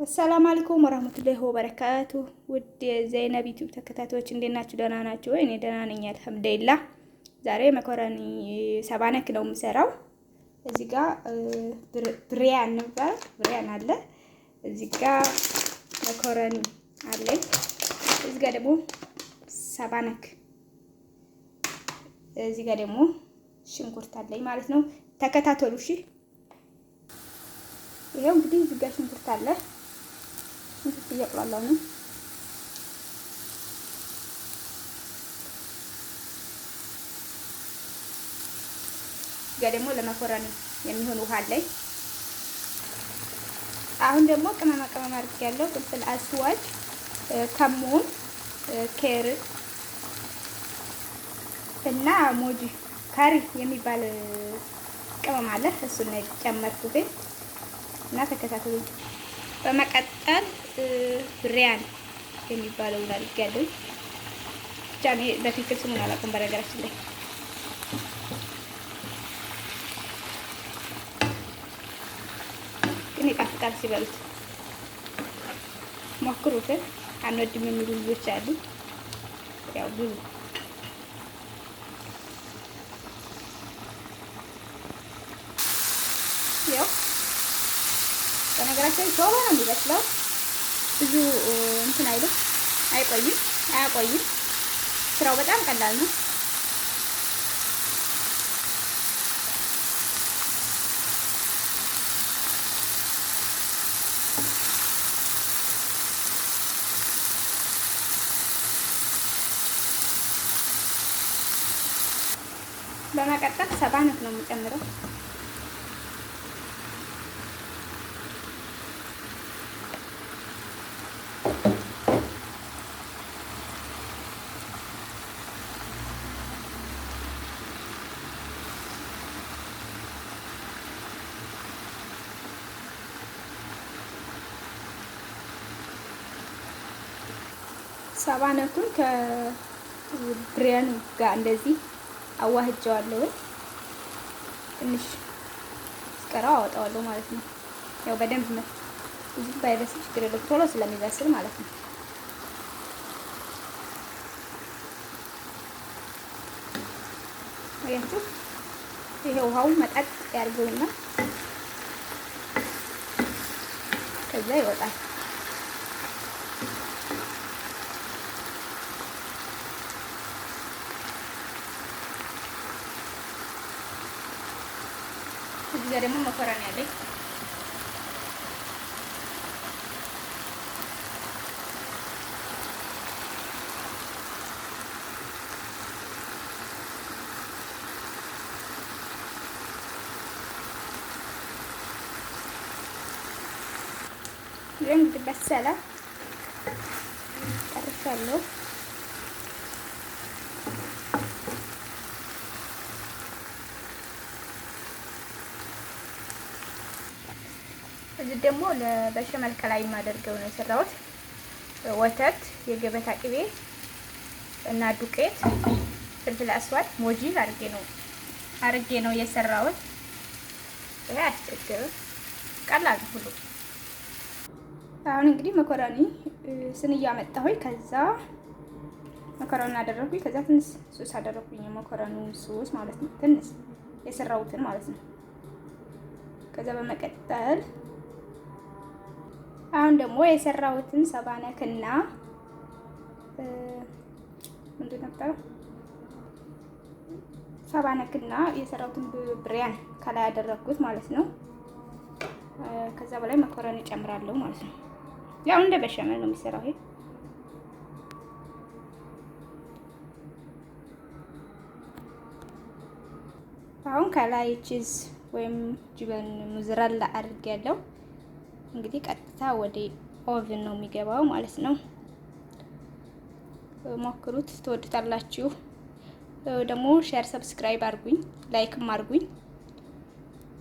السلام عليكم ورحمة الله وبركاته። ውድ የዘይነብ ዩቲዩብ ተከታታዮች እንዴት ናችሁ? ደህና ናችሁ ወይ? እኔ ደህና ነኝ الحمد لله። ዛሬ መኮረኒ ሰባነክ ነው የምሰራው። እዚህ ጋር ብሪያን ነበር፣ ብሪያን አለ። እዚህ ጋር መኮረኒ አለኝ። እዚህ ጋር ደግሞ ሰባነክ፣ እዚህ ጋር ደግሞ ሽንኩርት አለኝ ማለት ነው። ተከታተሉ እሺ። ይሄው እንግዲህ እዚህ ጋር ሽንኩርት አለ። ሽንኩርት እያቁላላሁ ነው። እዚህ ጋር ደግሞ ለመኮረኒ የሚሆን ውሃ አለኝ። አሁን ደግሞ ቅመማ ቅመም አድርጌያለሁ። فلفل أسود፣ ከሙን፣ ኬር እና ሞጂ ካሪ የሚባል ቅመም አለ። እሱን ነው የጨመርኩት እና ተከታተሉ። በመቀጠል ብሪያን የሚባለውን አድርጌያለሁ። ብቻ እኔ በትክክል ስሙን አላውቅም በነገራችን ላይ። ግን ይጣፍጣል ሲበሉት፣ ሞክሩት። አንወድም የሚሉ ልጆች አሉ። ያው ብዙ ያው በነገራችን ላይ ቶሎ ነው የሚበስለው። ብዙ እንትን አይልም፣ አይቆይም፣ አያቆይም። ስራው በጣም ቀላል ነው። በመቀጠል ሰባነት ነው የምጨምረው። ሰባነቱን ከብሪያኑ ጋር እንደዚህ አዋህጀዋለሁ። ትንሽ ስቀራው አወጣዋለሁ ማለት ነው። ያው በደንብ ብዙ ባይበስል ችግር የለውም ቶሎ ስለሚበስል ማለት ነው። አያችሁ፣ ይሄ ውሃው መጠጥ ያድርገውና ከዛ ይወጣል። እዚህ ጋር ደግሞ መኮረኒ አለኝ። ይህ እንግዲህ በሰለ፣ ጨርሻለሁ። እዚህ ደግሞ ለበሸመል ከላይ የማደርገው ነው የሰራሁት። ወተት፣ የገበታ ቅቤ እና ዱቄት፣ فلفل أسود፣ ሞጂ አድርጌ ነው የሰራሁት። ይሄ አያስቸግርም፣ ቀላል ሁሉ። አሁን እንግዲህ መኮረኒ ስንያ አመጣሁኝ። ከዛ መኮረኒ አደረኩኝ። ከዛ ትንሽ ሶስ አደረኩኝ፣ የመኮረኒ ሶስ ማለት ነው። ትንሽ የሰራሁትን ማለት ነው። ከዛ በመቀጠል አሁን ደግሞ የሰራሁትን ሰባነክና ምንድን ነበር ሰባነክና የሰራሁትን ብሪያን ከላይ ያደረኩት ማለት ነው። ከዛ በላይ መኮረኒ ጨምራለሁ ማለት ነው። ያው እንደ በሸመል ነው የሚሰራው ይሄ። አሁን ከላይ cheese ወይም جبن موزاريلا አድርጌያለሁ። እንግዲህ ቀጥታ ወደ oven ነው የሚገባው ማለት ነው። ሞክሩት፣ ትወዱታላችሁ። ደግሞ share፣ subscribe አድርጉኝ፣ like ም አድርጉኝ።